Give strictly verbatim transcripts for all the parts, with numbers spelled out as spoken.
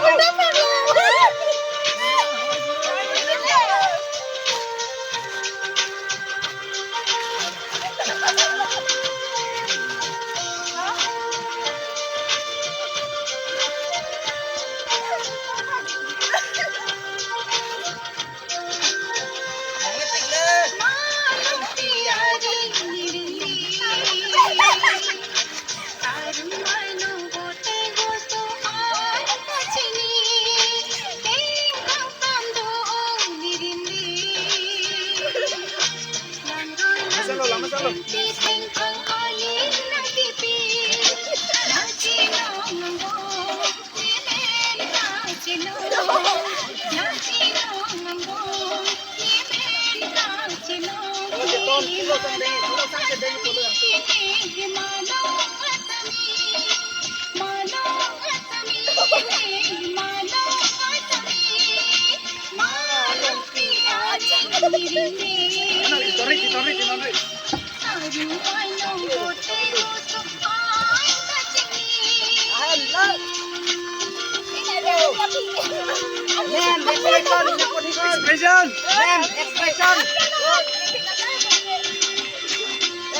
Lama salo, lama salo. Ano, ito rin, ito rin, ito rin. Ma'am, expression, expression. Expression. Ma'am, expression.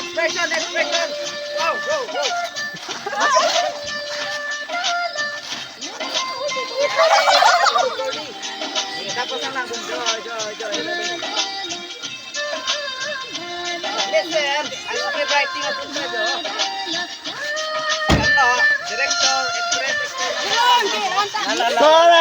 Expression, expression. Go, go, go. Tapos na lang, jo, jo, jo, jo. Listen, ang script writing at sa jo. Ano, director, actress, actor. La, la, la.